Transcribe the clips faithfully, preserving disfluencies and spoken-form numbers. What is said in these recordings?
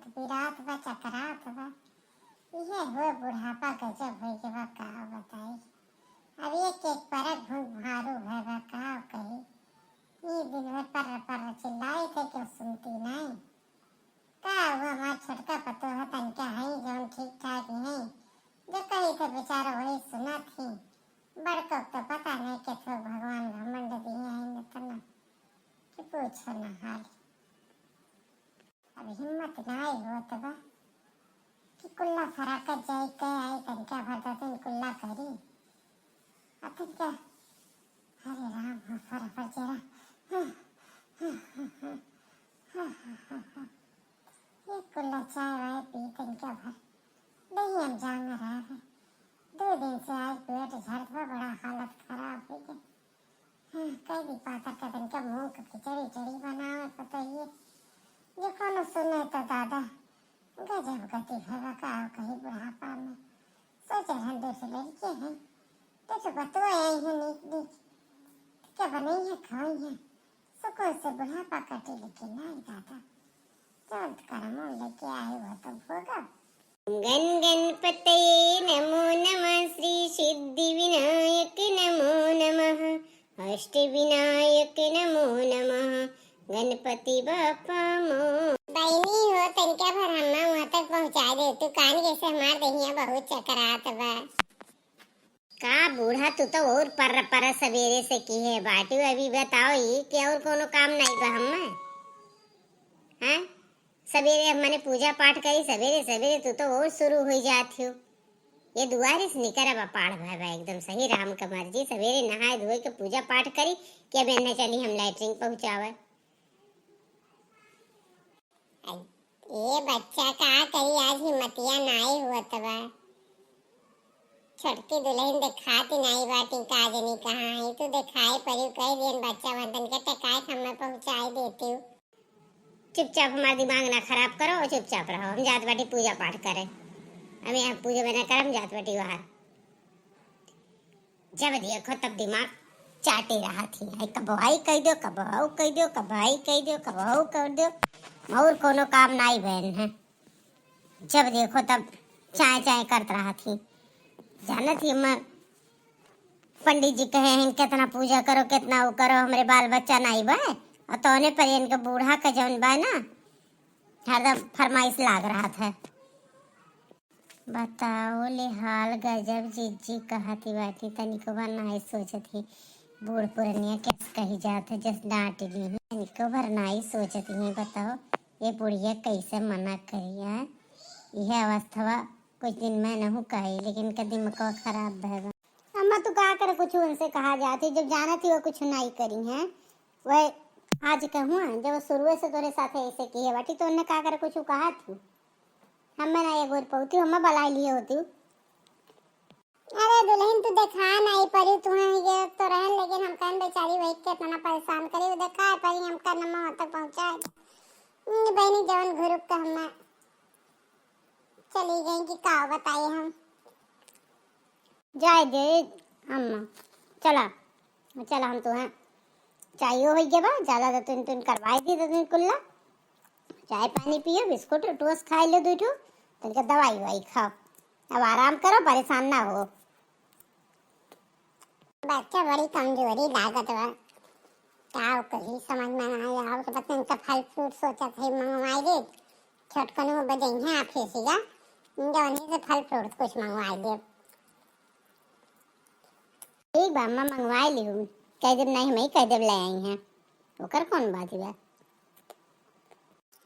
पिरात बा, चकरात बा। इहे हुए बुढ़ापा गजब होइ गवा, का बताई। अब एक एक परत भूख भारू भय बा, का कही। ई दिन भर पर्र पर्र चिल्लाई थे, केहू सुनती नाई। का हुआ, हमार छोटका पतोह तनका हई, जौन ठीक ठाक ही हई, जो कही थे बेचारा वही सुनत ही। बड़को तो पता नहीं केथो भगवान घमंड दिए हैं न तना कि पूछो न हाल। अब हिम्मत नाई होत बा कि कुल्ला फराकत जाई के आई, तनका भर दो दिन कुल्ला करी। आ तनका, अरे राम हो, फरा फर जरा। ये कुल्ला चाय वाय पी तनका भर। नहीं हम जान रहा है। दो दिन से आज पेट झड़त बा, बड़ा हालत खराब हो गया। हाँ, कई दिन पातर का तनका मूंग का खिचड़ी उचड़ी बनावे पतइये। जो कोनो सुने तो दादा, गजब गति भवा का कही बुढ़ापा में। सोचे हम दो से लड़के हैं, तो, तो बतुआ आई है नीक नीक। तो क्या बनाई है, खाई है? सुकून से बुढ़ापा कटे, लेकिन नहीं दादा। जौन करमो लेके आए हो तो भोगब। गण गणपतये नमो नमः, श्री सिद्धि विनायक नमो नमः, अष्ट विनायक नमो नमः, गणपति बापा मो। बहिनी हो, तनका भर हम्मा वहाँ तक पहुँचा दे तू, कान जैसे हमार दहिया बहुत चकरात बा। का बूढ़ा, तू तो और पर्र पर्र सवेरे से किहे बाटू। अभी बताओ, ई के और कोनो काम नहीं बा हम्मे? हैं? सवेरे हम मने पूजा पाठ करी, सवेरे सवेरे तू तो और शुरू हुई जात हो। ये दुआरे से निकर अब पाठ भाई भाई एकदम सही राम का मर्जी। सवेरे नहाए धोए के पूजा पाठ करी कि अब एन्हे चली हम लैट्रिन पहुँचावे। ए बच्चा, का करी, आज हिम्मतिया नाई हुअत बा। छोटकी दुलहिन देखात ही नाई बाटी, का जनी कहाँ है। तू देखाए परी, कह दियन बच्चा वंतन के टेकाए के हमें पहुँचाए देती। चुपचाप हमार दिमाग ना खराब करो और चुपचाप रहो। हम जात बाटी पूजा पाठ करे। हम यहाँ पूजा बना कर हम जात बाटी बाहर। जब देखो तब दिमाग चाटे रहत ही। आई कबो आई कह दो, कबो हऊ कह दो, कबो आई कह दो, कबो हऊ कह दो। और कोनो काम नाई बहन है। जब देखो तब चाय चाय करत रहत ही। जानत ही मैं पंडित जी कहे हैं कितना पूजा करो, कितना वो करो, हमरे बाल बच्चा नाई बा। और तौने पर इनके बूढ़ा का जौन बा ना, हरदम फरमाइश लाग रहत है। बताओ ले हाल गजब जिज्जी कहत ही बाटी, तनिको भर नाई सोचत ही। बूढ़ पुरनिया केस कही जात है, जस डांट ली ही, तनिको भर नाई सोचत ही। बताओ ये बुढ़िया कैसे मना करी है? यह अवस्था कुछ दिन में नहू कही, लेकिन का दिमाग खराब भय बा। अम्मा तू का करे कुछ उनसे कहा जात ही, जब जानत ही वो कुछ नाई करी है। वह आज कहूँ जब शुरुए से तोरे साथ ऐसे किहे बाटी तो उन्हें का करे कुछ कहा थी। हमें ना ये गोर पौती, हमें बलाई लिए होती। अरे दुलहिन, तू देखा नाई परी, तू ये तो रहन, लेकिन हम कहन बेचारी वही के इतना परेशान करी, वो देखा परी, हम कर नमा तक पहुँचा। बहनी जवन घुरुप तो हमें चली गई कि का बताई हम। जाए दे अम्मा, चला, चला हम तो हैं। चायो हो गया बा, ज्यादा दतुन तुन करवाई दी, दतुन कुल्ला। चाय पानी पियो, बिस्कुट टोस खाई लो दो ठो, तनिका दवाई ववाई खाओ। अब आराम करो, परेशान ना हो। बच्चा बड़ी कमजोरी लागत बा, का कही समझ में ना आया। और तो बच्चन का फल फ्रूट सोचत है मंगवाई दे, छोटकनू बजइहे ऑफिस जा, जौन से फल फ्रूट कुछ मंगवाई दे। ठीक बा अम्मा, मंगवाई लिहू, कह देब नहीं, हम ही कह देब ले आई हैं, ओकर कौन बात बा।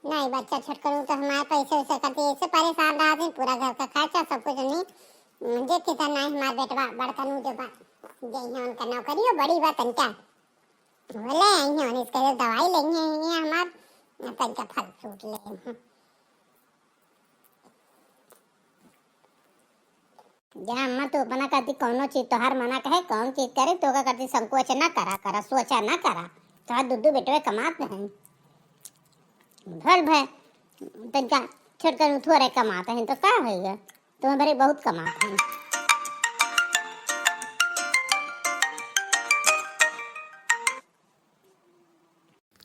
नहीं बच्चा छोटकनू तो हमारे पैसे वैसे खातिर ऐसे परेशान रहत हैं, पूरा घर का खर्चा सब कुछ नहीं, जे कितना नहीं हमारे बेटवा बड़कनू जो बा, जे यहाँ उनका नौकरी हो बड़ी बा तनका, वो ले आई हैं, उन्हें इसके लिए दवाई लेंगे हैं हमार, तनका फल फ्रूट ले आई हैं। जा अम्मा, तू अपना करती कौनो चीज तोहार मना कहे, कौन चीज करे, तो का करती संकोच ना करा, करा, सोचा ना करा। तोहार दुद्दू बेटवे कमात हैं। भल भय, तनका छोटकनू थोरे कमात हैं, तो का होइगा? तुम्हें बड़े बहुत कमात हैं।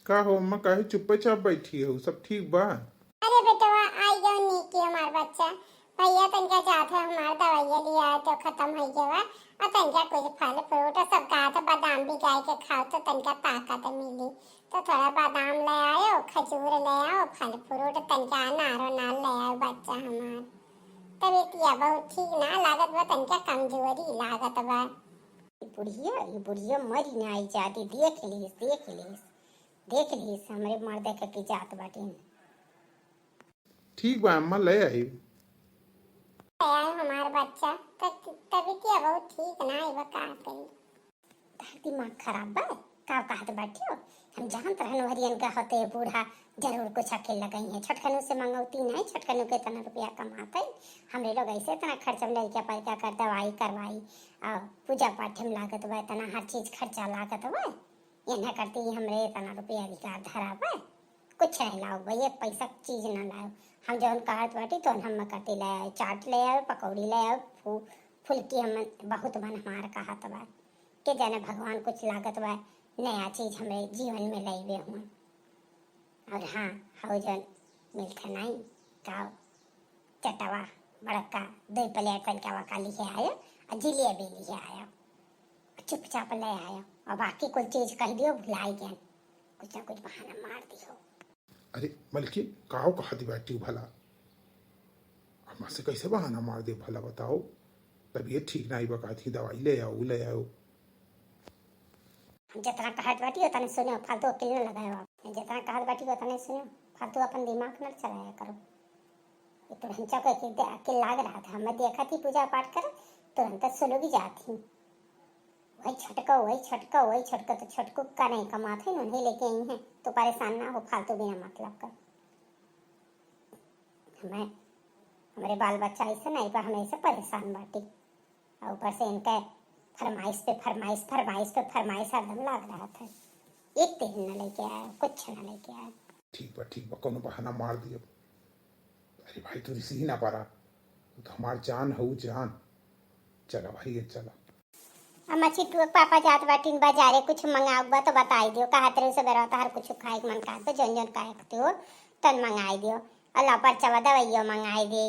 का हो अम्मा, काहे चुप्पे चाप बैठी हो? सब ठीक बा? अरे बेटवा, कि हमार बच्चा, भैया तनिका जात है, हमार दवाइया लिया तो खत्म होइ गवा, और तनिका कुछ फल फ्रूट और सब कहा था बादाम भी गाय के खाओ तो तनिका ताकत मिली। तो थोड़ा बादाम ले आयो, खजूर ले आओ, फल फ्रूट तनिका अनार उनार ले आओ बच्चा हमार। तबीयतिया बहुत ठीक ना लागत बा, तनिका कमजोरी लागत बा। ई बुढ़िया, ई बुढ़िया मरी ना आई जाती, देख लीस, देख लीस, देख लीस, हमरे मर्दे के की जात बाटिन। ठीक बा अम्मा, ले आई। ले आए हमार बच्चा, त-, तबीयतिया बहुत ठीक ना आई बा, का करी? तहार दिमाग खराब बा? का कहत बाटियो? हम जानत रहन हरियन का होते बूढ़ा जरूर कुछ अकेल लगई है। छोटकनू से मंगौती नहीं, छोटकनू के इतना रुपया कमाते, हमरे लोग ऐसे इतना खर्च में लड़किया पैदा कर दवाई करवाई और पूजा पाठ में लागत बा, इतना हर चीज खर्चा लागत बा। ये ना करती हमरे इतना रुपया अधिकार धरा बा, कुछ नहीं लाओ भैया, पैसा चीज ना लाओ। हम जौन कहत बाटी तो हम करती ले आए, चाट ले आए, पकौड़ी ले आए, फू-, फुलकी हम बहुत मन हमार कहत बा। के जाने भगवान कुछ लागत बा, नया चीज हमरे जीवन में लाइबे हुआ। और हाँ, हौ जौन मिलता नहीं, काव चटवा बड़का दो प्लेट तनका वका लिहे आयो, और जिलेबी लिहे आयो, चुपचाप ले आयो, और बाकी कुल चीज कह दियो भुलाई गए, कुछ ना कुछ बहाना मार दियो। अरे मलकिन, काव कहत बाटियो भला? अम्मा से कैसे बहाना मार दे भला बताओ? तबीयत ठीक नाई बा, कहत ही दवाई ले आओ, ले आओ। हम जितना कहत बाटी उतने सुनो, फालतू अकिल न लगाओ आप। जितना कहत बाटी उतने सुनो, फालतू अपन दिमाग न चलाया करो। ये तुरंत चौके के दे-, अकिल लाग रहा था, हमें देखा थी पूजा पाठ कर, तुरंत सुलग जात ही। वही छोटको, वही छोटको, वही छोटको, तो छोटको का नहीं कमात है, उन्हें लेके आई हैं, तो परेशान ना हो फालतू बिना मतलब का। हमें, हमरे बाल बच्चा ऐसे नहीं पर हम ऐसे परेशान बाटी, और ऊपर से इनके फरमाइश पे फरमाइश, फरमाइश पे फरमाइश हरदम लाग रहा था। एक तेल न लेके आया, कुछ न लेके आया। ठीक बा, ठीक बा, कोनो बहाना मार दियो। अरे भाई, तू रिसी ही ना पारा, तू तो हमार जान हऊ जान। चला भाई, ये चला। अम्मा, चिट्टू के पापा जात बाटिन बाजारे, कुछ मंगाउक बा तो बताई दियो। कहत रहे सबेरा तहार कुछ खाए के मन कहत बा, जौन जौन खाए के हो तन मंगाई दियो। अल्लाह पर चवा दवाइयो मंगाई दे।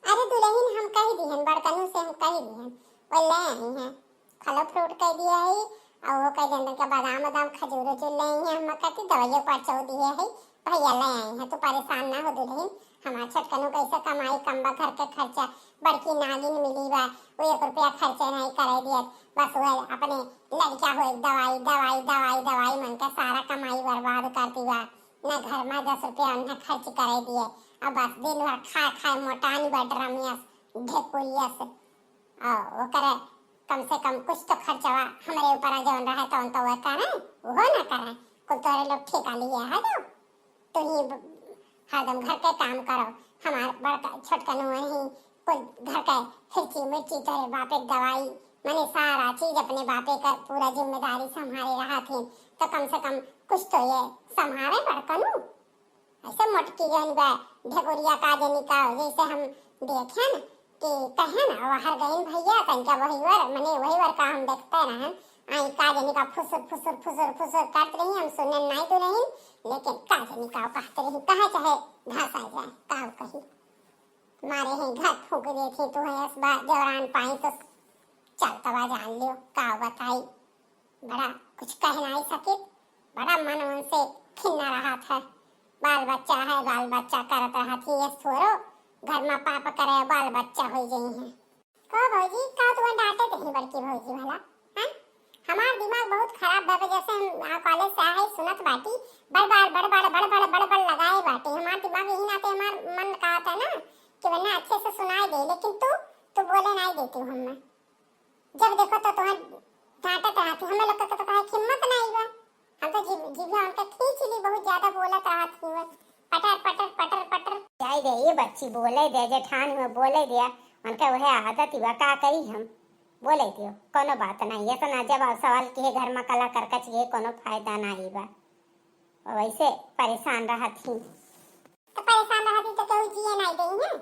अरे दुल्हन, हम कह दिहन, बड़कनू से हम कह दिहन, वो ले आई हैं, फलो फ्रूट कह दिया है, और वो कह दिहन तनका बादाम वादाम खजूर उजूर ले आई हैं, हम कहती दवाइयो पर चौ दिए है, भैया ले आई हैं, तू परेशान ना हो दुल्हन, हमार छोटकनू कैसे कमाई कम बा, घर के खर्चा, बड़की नागिन मिली बा, वो एक रुपया खर्चे नहीं करे दियत, बस वो अपने लड़का हो एक दवाई, दवाई, दवाई, दवाई मन के सारा कमाई बर्बाद कर दी बा, ना घर में दस रुपया उन्हें खर्च करे दिए, अब बस दिन भर खाए खाए मोटान बा ड्रमिया से, ढेकुरिया से, और ओकरे कम से कम कुछ तो खर्चवा हमरे ऊपर जौन रहे तौन तो वह करें, वो ना करें, कुल तोरे लोग ठेका लिए है जो। तू ही ब-, हरदम घर के काम करो, हमार बड़का छोटकनू ही कुल घर के हिरची मिर्ची तोरे बापे के दवाई, माने सारा चीज अपने बापे का पूरा जिम्मेदारी संभाले रहा थे, तो कम से कम कुछ तो ये संभाले बड़कनू। ऐसे मोटकी गहन बा, ढेकुरिया का जनी का, जैसे हम देखेन कि कहेन, "वहर गइन भैया, तनिका वही वर, मने वही वर का हम देखते रहन, आई का जनी का फुसुर, फुसुर, फुसुर, फुसुर करत रही, हम सुनेन नाई तो नहीं, लेकिन का जनी का कहत रही, कहे चाहे घास आ जाए, का कही, मारे हैं घर फूंक देते, तू है इस बार देवरान पाई तो चल तबा जान लियो, का बताई।" बड़ा कुछ कह नाई सकित, बड़ा मन उनसे खिन्ना रहत है। बाल बच्चा है, बाल बच्चा करत रहत ही, ये छोरो घर में पाप करे, बाल बच्चा हो गई है। को भौजी, का तुम डांटे तो ही बड़की भौजी भला, हैं? हमार दिमाग बहुत खराब बा, जैसे हम, आ, कॉलेज से आए सुनत बाटी, बड़बड़, बड़बड़, बड़बड़, बड़बड़ लगाए बाटी। हमार दिमाग यही नाते हमार मन कहत है ना कि वरना अच्छे से सुनाई दे, लेकिन तू, तू बोले नाई देती हूँ हमें। जब देखो तो तुम्हें डांटत रहती, हमें लोग के तो कहे हिम्मत नहीं बा। हम तो जीभ, जीभिया उनका खींच ली, बहुत ज्यादा बोलत रहत ही बस, पटर, पटर, पटर, पटर। जाए दे, ये बच्ची बोले दे, जेठान हुए बोले दे, उनका वह आदत ही बा, का करी हम, बोले दियो, कोनो बात नहीं। इतना जवाब सवाल किहे घर में कला करकच किहे कोनो फायदा नहीं बा, वैसे परेशान रहत ही। तो परेशान रहत ही तो केहू जिए नहीं देई है।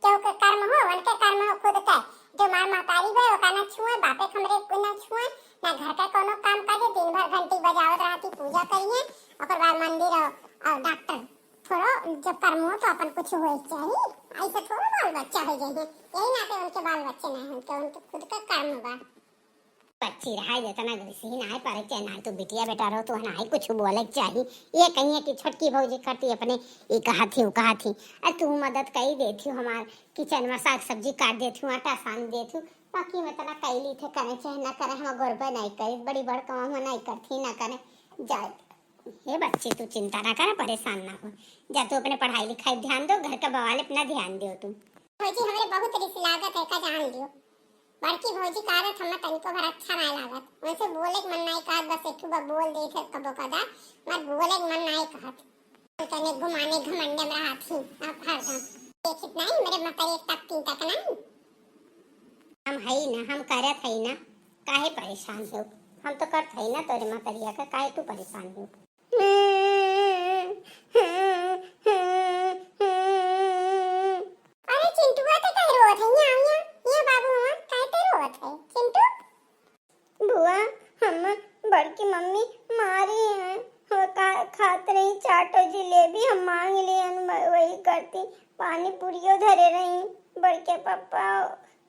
केहू के कर्म हो, उनके कर्म हो खुद के। जो मार महतारी बा, ओका ना छुए, बापे के हमरे को ना छुए, ना घर का कोनो काम काजे, दिन भर घंटी बजावत रहती, पूजा करिए, ओकर बाद मंदिर और, और डॉक्टर। थोड़ो जब कर्म हो तो अपन कुछ होए के चाही। ऐसे थोड़ो बाल बच्चा हो जाए हैं, यही नाते उनके बाल बच्चे नहीं, उनके, उनके खुद का कर्म बा। बच्ची रहा, जितना गुस्सी ना है, पर के ना तो बिटिया बेटा रहो तो ना है, कुछ बोले के चाही। ये कहिए कि छोटकी भौजी करती अपने, ये कहा थी, वो कहा थी, अरे तू मदद कर ही देती हो हमार, किचन में साग सब्जी काट देती हूँ, आटा सान देती हूँ, बाकी में इतना कैली थे करे चाहे ना करे, हम गोरबे नहीं करी, बड़ी बड़ काम हम नहीं करती ना करे। जाए, हे बच्ची तू चिंता ना करे, परेशान ना हो, जा तू अपने पढ़ाई लिखाई ध्यान दो, घर का बवाल अपना ध्यान दियो तू। भौजी हमरे बहुत रिस लागत है का जान लियो, बड़की भौजी का आदत हमें तनिको भर अच्छा नहीं लागत, उनसे बोले के मन नहीं कहत, बस एक बार बोल दे थे कबो कदा, मत बोले के मन नहीं कहत। तने घुमाने घमंडे में रहत ही आप हरदम। देखित नहीं मेरे मतरी तक तीन तक नहीं। हम हई ना, हम करत हई ना, काहे परेशान हो? हम तो करत हई ना तोरे मतरिया का, काहे तू परेशान हो? अरे चिंटुआ, ते काहे रोवत है? यहाँ, यहाँ, यहाँ बाबू हमार, काहे ते रोवत है चिंटू? बुआ, हम बड़की मम्मी मारी हैं। वो का-, खात रही चाट और जिलेबी, हम मांग लिए हैं, ब-, वही करती। पानी पूरियो धरे रही, बड़के पापा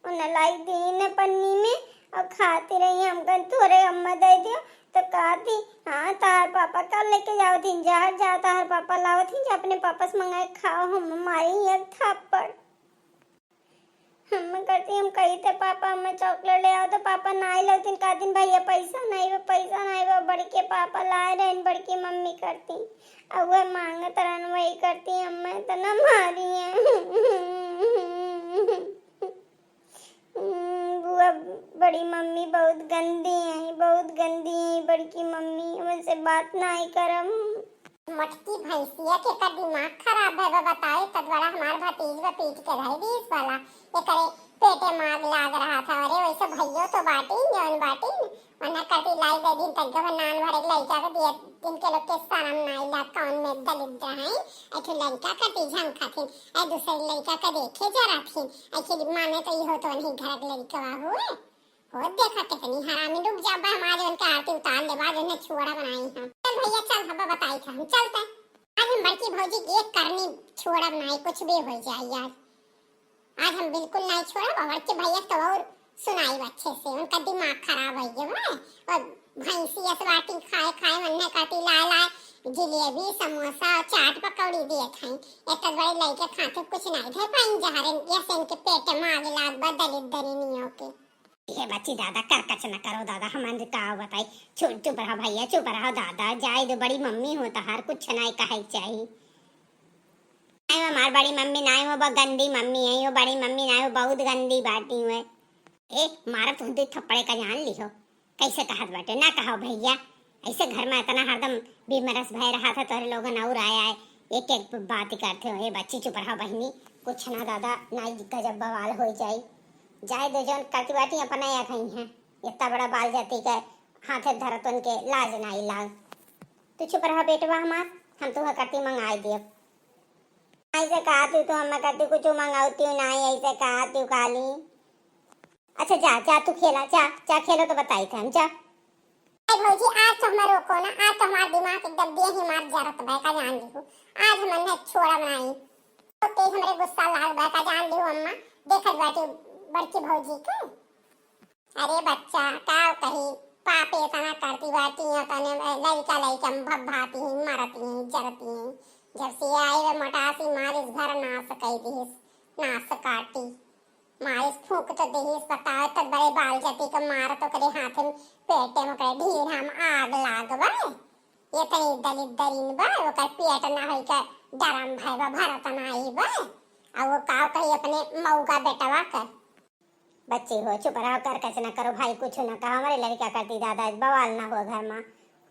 उन्हें लाई दी ने पन्नी में और खाती रही। हम कन तोरे अम्मा दे दियो तो कहती, हाँ, तार पापा कल लेके जाओ थी, जा, जा, तार पापा लाओ थी, जा अपने पापा से मंगा के खाओ, हम मारी एक थप्पड़। हम करती, हम कही थे, "पापा, हमें चॉकलेट ले आओ," तो पापा नाई लौटिन, कहतिन, "भैया, पैसा नहीं बा, पैसा नहीं बा।" बड़के पापा लाए रहन, बड़की मम्मी करती, अब वह मांगत रहन, वही करती, हमें इतना मारी है। हम्म, बुआ, बड़ी मम्मी बहुत गंदी है, बहुत गंदी है बड़की मम्मी, उनसे बात नहीं करम। मोटकी भैंसिया के का दिमाग खराब है बा, बताए, तद बड़ा हमार भतीज बा पीट के धई दीस भला, एकरे पेटे में आग लाग रहा था। अरे वैसे भैयो तो बाटिन, जौन बाटिन, वरना करती लाई दे दिन तक गवन नान भरे के लइका के दिए, इनके लोग के शरम नाई लाग, कौन में दलिद्र हैं, ऐठो लइका करती झंखा थिन, ऐ दूसरे लइका का देखे जरा थिन, ऐसे माने तो इहो तो नहीं घर के लइका हुए। हो देखा कितनी हरामी, रुक जा बा, हम आज उनके आरती उतार लेबा, आज उन्हें छोड़ा बनाई हम। चल भैया चल, हब्बा बताई था हम चलते। आज हम बड़की भौजी के एक करनी छोड़ा बनाई, कुछ भी हो जाए यार। आज हम बिल्कुल नहीं छोड़ा, बड़के भैया तो और सुनाई अच्छे से, उनका दिमाग खराब हो गया है। और भैंसी ऐसे बाटी खाए खाए, वन्ने काटी लाए लाए जिलेबी, समोसा और चाट पकौड़ी दिए खाई। एक बड़े लइके खाते कुछ नहीं थे पाइन जहरे, जैसे इनके पेट में आग लाग बा दलित दरिनियों के। ये बच्ची दादा, करकच न करो दादा, हमन का बताई। चुप, चुप रहो भैया, चुप रहो दादा, जाए दो, बड़ी मम्मी हो तहार, कुछ नाई कहे के चाही। नाई वो हमार बड़ी मम्मी नाई, वो बहुत गंदी मम्मी है, वो बड़ी मम्मी नाई, वो बहुत गंदी बाटी हुए। ए, मारत हूँ दे थप्पड़े का जान लिहो, कैसे कहत बाटे, ना कहो भैया, ऐसे घर में इतना हरदम बेमरस भय रहा था, तोरे लोगन और आया है, एक एक बात ही करते हो। ए बच्ची चुप रहो बहिनी, कुछ ना दादा, ना गजब बवाल हो जाई। जाए दो, जौन करती बाटी अपना या खाई हैं, इतना बड़ा बाल जाति के हाथे धरत उनके लाज ना लाग। तू चुप रहो बेटवा हमार, हम तुहे करती मंगाई दियब। ऐसे कहा तू तो हमें करती कुछ मंगावती हूँ ना, ऐसे कहा तू काली। अच्छा जा, जा तू खेला, जा, जा खेलो तो बताई थे हम, जा। ए भौजी, आज तो हमें रोको ना, आज तो हमार दिमाग एकदम देही मार जरत बा, का जान लिहू। आज हम इन्हें छोड़ब नाई। तो तेज हमरे गुस्सा लाग बा, का जान लिहू अम्मा, देखत बाटी बड़की भौजी के। अरे बच्चा, का कही, पापे इतना करती बाटी, तने लइका लइका में भभाती ही, मरती ही, जरती ही। जब से आई वे मोटासी मारिस घर नाश कई दिहिस, नाश काटी। मारिस फूंक तो देहिस, बताओ, तो बड़े बाल जति के मार तो करे हाथे में, पेटे में करे ढीढ़ा में आग लाग बा। ये तनी दलित दरिन बा, ओकर पेट ना होई के डरम भय बा, भरत ना आई बा। आ वो काव कही अपने मऊगा बेटवा के। बच्ची हो, चुप रहो, करकच ना करो भाई, कुछ ना कहो, हमरे लड़का करती दादा, बवाल ना हो घर में।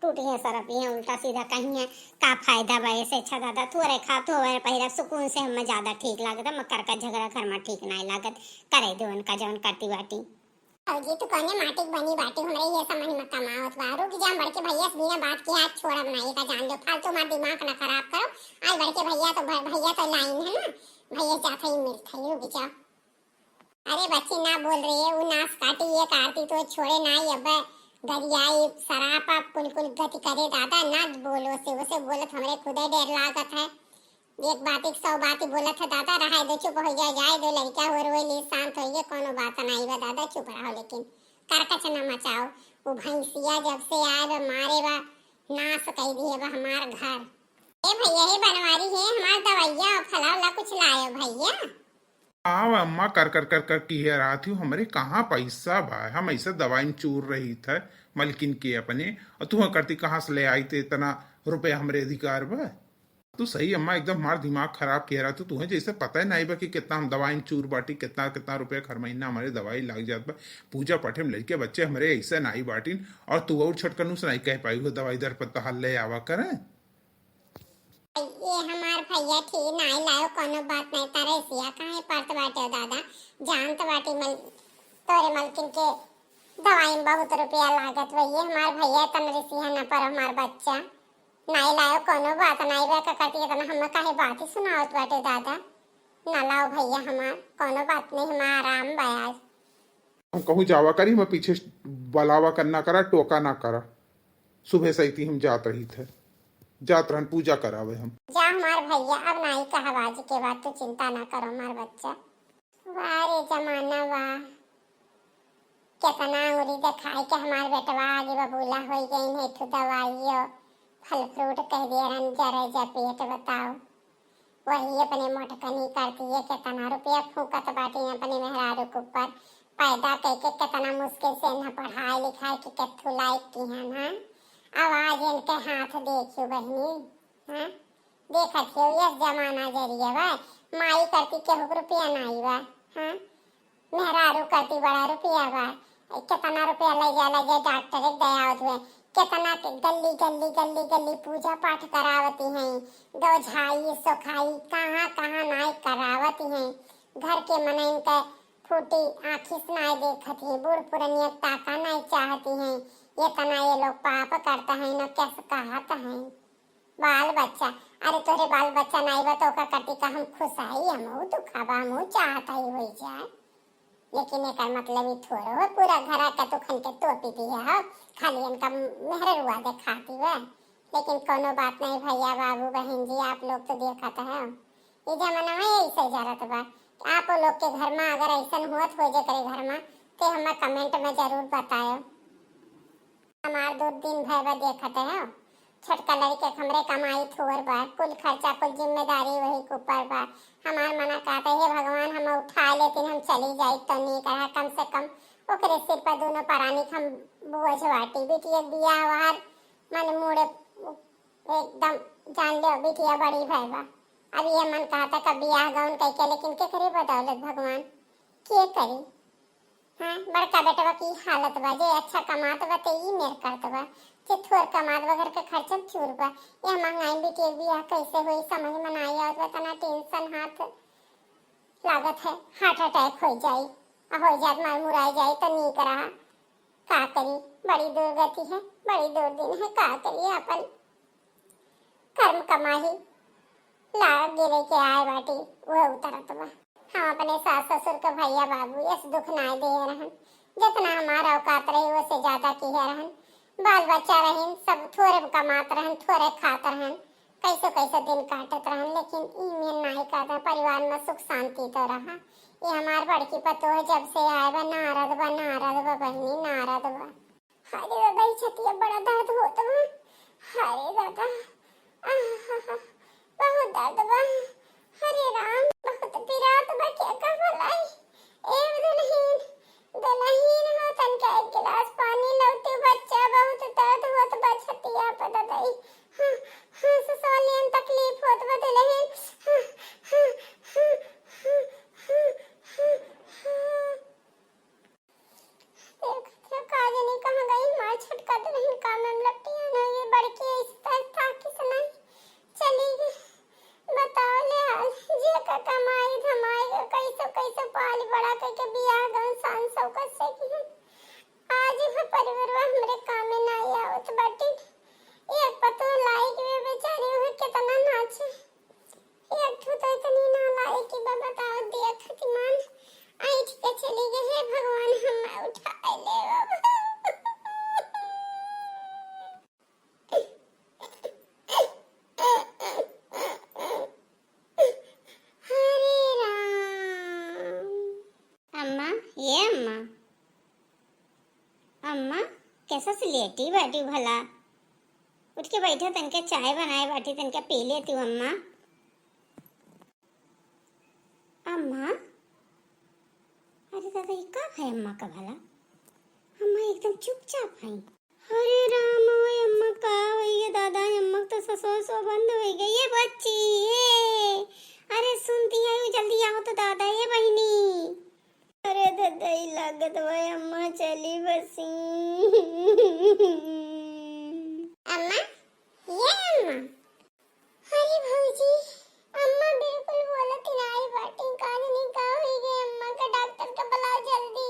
टूटिए सरपिए, उल्टा सीधा कहिए, का फायदा बा ऐसे? अच्छा दादा, थोरे खा, थोरे पहिरा, सुकून से हमें ज्यादा ठीक लागत, मक्कर का झगड़ा घर में ठीक नहीं लागत, करे दो उनका जौन करती बाटी। भौजी, तू कौने माटी के बनी बाटी, हमरे ये समझ में कमावत बा। रुक जा, बड़के भैया से बिना बात के आज छोड़ब ना, ये का जान लो, फालतू हमार दिमाग ना खराब करो। आज बड़के भैया तो भ-, भैया तो लाइन है ना, भैया जात है, मिलत है, रुक जा। अरे बच्ची ना बोल रही है, वो नाश काटी ये आरती तो छोड़े ना ही, अब गरियाई सरापा कुल कुल गति करे दादा, ना बोलो से, उसे बोलत हमरे खुदे डर लागत है। एक बात एक सौ बात ही बोलत है दादा, रहाय दो, चुप होइ जाए, जाए दो, लड़का हो रोए ले शांत होइए, कोनो बात नाई बा दादा, चुप रहो, लेकिन करकच न मचाओ। वो भैंसिया जब से आए बा मारे बा, नाश कइ दिए बा हमार घर। ए भैया, हे बनवारी, हे हमार दवाइया और फलावला कुछ लायो भैया? हाँ अम्मा, कर कर कर कर किहे रहत हूँ, हमरे कहाँ पैसा बा, हम ऐसे दवाई में चूर रही थे मलकिन के अपने, और तू करती कहाँ से ले आई थे इतना रुपया हमरे अधिकार बा? तू सही अम्मा, एकदम हमार दिमाग खराब किहे रहत हूँ, तुहे जैसे पता ही नाई बा कि कितना हम दवाई में चूर बाटी, कितना कितना रुपया हर महीना हमरे दवाई लाग जात बा, पूजा पाठे में लड़के बच्चे हमरे ऐसे नाई बाटिन, और तू और छोटकनू से नाई कह पाई हो दवाई दर पर तहार ले आवा करे। ये हमार भैया ठीक नाई लायो, कोनो बात नाई, तारे सिया काहे पड़त बाटे दादा, जानत बाटी मल-, तोरे मलकिन के दवाई में बहुत रुपया लागत बा। ये हमार भैया तन रिसिया न पर हमार बच्चा नाई लायो, कोनो बात नाई बा, का करती इतना हम काहे बात ही सुनावत बाटे दादा, ना लाओ भैया हमार, कोनो बात नहीं, हमार आराम बा आज। हम कहूँ जावा करी, हम पीछे बलावा करना करा, टोका ना करा। सुबह से इतनी हम जात रही थे, जात रहन पूजा करावे हम। जा हमार भैया, अब नाई कहब आज के बाद, तू चिंता ना करो हमार बच्चा। वाह रे जमाना वाह, केतना उरी देखाई के हमार बेटवा आगे बबूला होई गई है, ठू दवाइयो फल फ्रूट कह दिया रहन जरे जा पेट बताओ। वही अपने मोटकनी करती है, केतना रुपया फूकत बाटी अपने मेहरारू के ऊपर, पैदा कइके केतना मुश्किल से इन्हें पढ़ाई लिखाई के केथू लायक की हैं, हाँ? अब आज इनके हाथ देखियो बहनी, हाँ? देखत हो यस जमाना जरिया बा, माई करती केहू के रुपया नाई बा, हाँ? मेहरारू करती बड़ा रुपया बा, केतना रुपया ले जा, ले जा डॉक्टर एक दया होत हुए, केतना के गली, गली, गली, गली पूजा पाठ करावती हैं, गौझाई, सोखाई, कहाँ, कहाँ नाई करावती हैं। घर के मनइन के फूटी आँखी से नाई देखत हैं, बूढ़ पुरनिया ताका नाई चाहती हैं। ये तना ये लोग पाप करता है, न कैसे कहत हैं। बाल बच्चा, अरे तोहरे बाल बच्चा नाई बा तो ओका कटी का हम खुश आई, हमहू दुखा बा, हमहू चाहत आई होई जाए। लेकिन एकर मतलब ई थोड़ो है पूरा घरा का तू खन के तोपी दिया हो, खाली इनका मेहररुआ देखाती बा। लेकिन कोनो बात नहीं भैया, बाबू, बहन जी, आप लोग तो देखत है, ई जमाना में ऐसे जरत बा। आप लोग के घर में अगर ऐसन हुआ हो जेकरे घर में, तो हमें कमेंट में जरूर बतायो। हमार दो दिन भय बा देखत है, छोटका लड़के के हमरे कमाई थोर बा, कुल खर्चा कुल जिम्मेदारी वही के ऊपर बा। हमार मना कहता हे भगवान हम उठा लेतिन, हम चली जाई तो नीक रहा, कम से कम ओकरे सिर पर दोनों परानी के हम बोझ बाटी। बिटिया के बियाह वार मन मूड़े एकदम जान लियो बिटिया बड़ी भय बा। अब ये मन कहता का बियाह गौन कह के, लेकिन के करी बदौलत भगवान के करी। हाँ, बड़का बेटवा की हालत बा, जे अच्छा कमात बा, ते ई मेर करत बा, जे थोर कमात बा, घर के खर्चा चूर बा। यह महंगाई में बिटिया के बियाह कैसे होई, समझ में नाई आवत बा, तना टेंशन हाथ लागत है, हार्ट अटैक हो जाई, आ हो जात मार मुराई जाई तो नीक रहा। का करी, बड़ी दुर्गति है, बड़ी दुर्दिन है, का करी, अपन कर्म कमाही लाग गिरे के आए बाटी, वह उतरत बा। हम अपने सास ससुर के भैया बाबू यस दुख नाय दिए रहन, जितना हमार औकात रही, ओसे ज्यादा किहे रहन। बाल बच्चा रहिन, सब थोरे कमात रहन, थोरे खात रहन, कैसे कैसे दिन काटत रहन, लेकिन ई में नाय कहते, परिवार में सुख शांति तो रहा। ये हमार बड़की पतोह जब से आए बा, नारद बा, नारद बा बहिनी, नारद बा। अरे दादा, ई छतिया बड़ा दर्द होत बा। अरे दादा, आहा, बहुत दर्द बा। अरे राम, बहुत पिरात बा, के का भलाई? ए दुल्हीन, दुल्हीन हो, तनका एक गिलास पानी लौटे, बच्चा, बहुत दर्द होत बा छतिया पे दादा। ई, हाँ, हाँ, ससुरालियन तकलीफ होत बा दुल्हीन। हाँ, हाँ, हाँ। देखत हो का जाने कहाँ गई हमार छोटका दुल्हन, का में लपटिया न, ये बड़की ऐसे ताकी से नहीं। ऐसा से लेटी बाटी भला? उठ के बैठा, तनका चाय बनाए बाटी, तनका पी लेती हूँ अम्मा। अम्मा, अरे दादा, ये का है अम्मा का भला? अम्मा एकदम चुपचाप है। अरे राम, ओए अम्मा का होइगे दादा, अम्मा तो ससुर सो बंद होइगे। ये बच्ची, ये, अरे सुनती है, जल्दी आओ तो दादा, ये बहिनी। अरे दादा, ई लागत बा अम्मा चली बसी। अम्मा, ये अम्मा। अरे भौजी, अम्मा बिल्कुल बोलत नाई बाटी, का जानी का होइगे अम्मा का, डॉक्टर के बुलाओ जल्दी।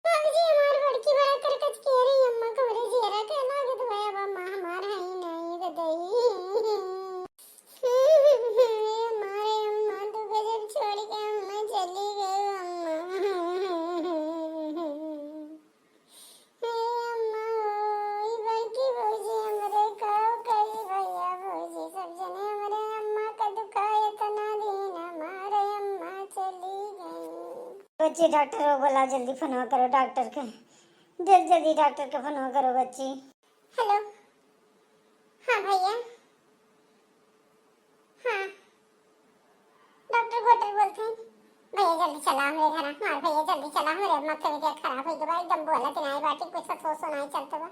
भौजी हमार बड़की बड़ा करकच के रही अम्मा, हमरे जियरा के लागत बा अब अम्मा हमार है ही नहीं, दादा। हमारे अम्मा तो गजब छोड़ के अम्मा चली गई अम्मा। हे अम्मा, ई बड़की भौजी हमरे का करी भैया भौजी, सब जने हमरे अम्मा का दुखाए इतना दिन हमारे अम्मा चली गई। बच्ची डॉक्टर को बुलाओ, जल्दी फोन करो डॉक्टर के, जल्दी जल्दी डॉक्टर के फोन करो बच्ची। हेलो, हाँ भैया, हाँ, डॉक्टर गोटर बोलते हैं। भैया जल्दी चला हमरे घर, हमार भैया जल्दी चला, हमरे अम्मा के तबीयत खराब हो गई बा, एकदम बोलत नाई बाटी, कुछ सोच नाई चलत बा।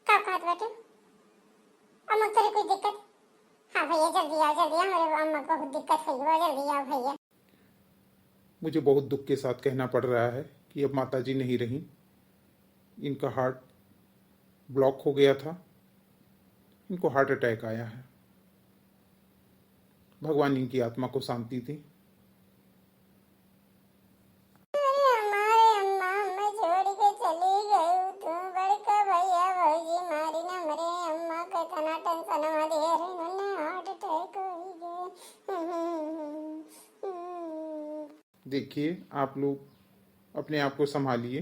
का कहत बाटे? अम्मा तोरे कोई दिक्कत? हाँ भैया जल्दी आओ, जल्दी आओ, हमरे अम्मा को बहुत दिक्कत हो गई बा, जल्दी आओ भैया। मुझे बहुत दुख के साथ कहना पड़ रहा है कि अब माता जी नहीं रहीं। इनका हार्ट ब्लॉक हो गया था, इनको हार्ट अटैक आया है। भगवान इनकी आत्मा को शांति दे। अरे हमारे अम्मा हमें छोड़ के चली गई, तू बड़का भैया भौजी मारी ना, हमरे अम्मा के इतना टेंशन में दे रही, उन्हें हार्ट अटैक हो गए। देखिए, आप लोग अपने आप को संभालिए,